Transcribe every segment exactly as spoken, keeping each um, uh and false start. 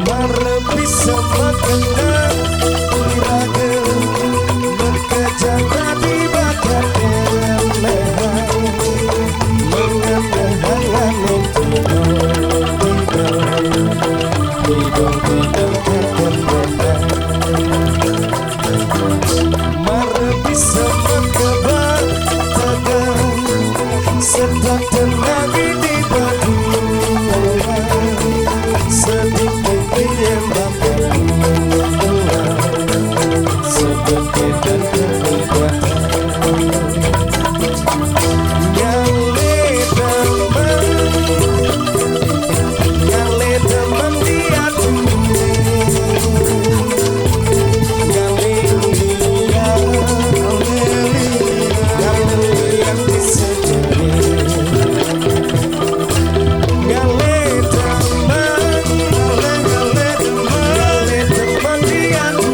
Mara bisa makan ragam mengkaja tadi bakar leher. Mengapa hangat tidur, tidur, tidur, tidur, tidur. Mara bisa mengkabar tagar sedang tenang di batu. Sedikit diam bakar, sedikit dan kekuatan. Nyale teman, nyale teman di hati. Nyale dia, nyale dia di sini. Nyale teman, nyale teman, nyale teman di hati.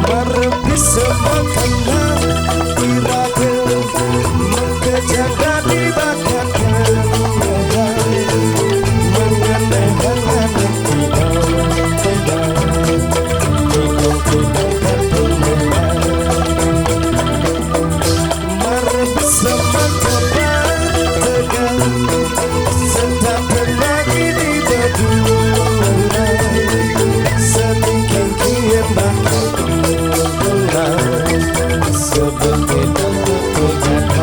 Mara bisa makan ragam mengkaja tadi bakar leher. Mengapa hangat tidur, tidur, tidur, tidur, tidur. Mara bisa mengkabar tegar, sedang tenang di batu. Sedikit kian bakar, sedikit dan kekuatan.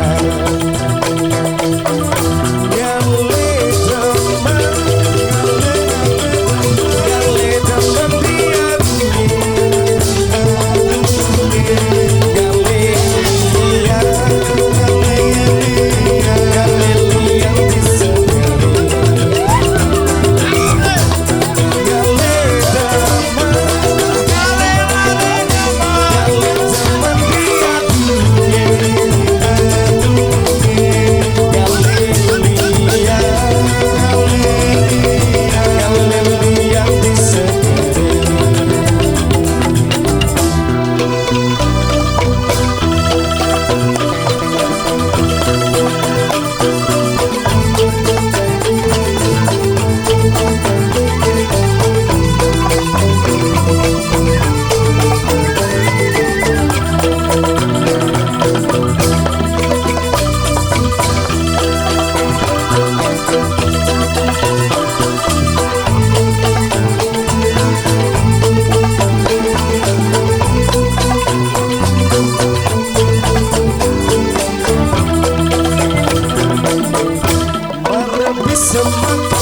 Mara bisa makan